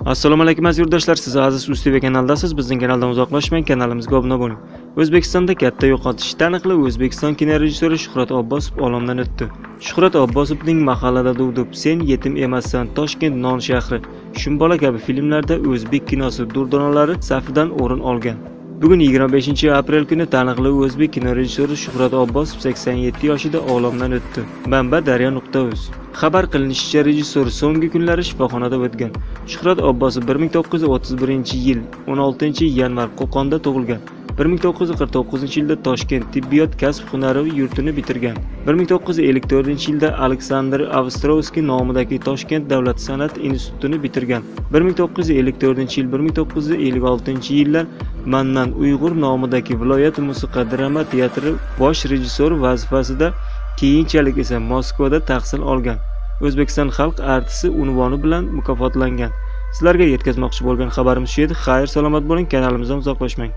Assalomu alaykum aziz yurtdoshlar, siz Aziz Uz TV kanalidasiz. Bizning kanaldan uzoqlashmang, kanalimizga obuna bo'ling. O'zbekistonda katta yo'qotish. Taniqli O'zbekiston kinorejissyori Shuhrat Abbosov olamdan o'tdi. Shuhrat Abbosovning Mahallada duvdub, Sen yetim emassan, Toshkent non shahri, Shumbola kabi filmlarda o'zbek kinosi durdonalari safidan o'rin olgan. Bugun 25-aprel kuni taniqli o'zbek kinorejissyori Shuhrat Abbosov 87 yoshida olamdan o'tdi. Manba daryo.uz. Xabar qilinishicha, rejissyor so'nggi kunlari shifoxonada o'tgan. Shuhrat Abbosov 1931-yil 16-yanvar Qo'qonda tug'ilgan. 1949-yilda Toshkent tibbiyot kasb hunari yurtini bitirgan. 1954-yilda Aleksandr Avstrovskiy nomidagi Toshkent davlat san'at institutini bitirgan. 1954-yil 1956-yillar Mannan Uyg'ur nomidagi viloyat musiqa drama teatri bosh rejissyori vazifasida, keyinchalik esa Moskvada tahsil olgan. O'zbekiston xalq artisti unvoni bilan mukofotlangan. Sizlarga yetkazmoqchi bo'lgan xabarimiz shu edi. Xayr, salomat bo'ling, kanalimizdan uzoqlashmang.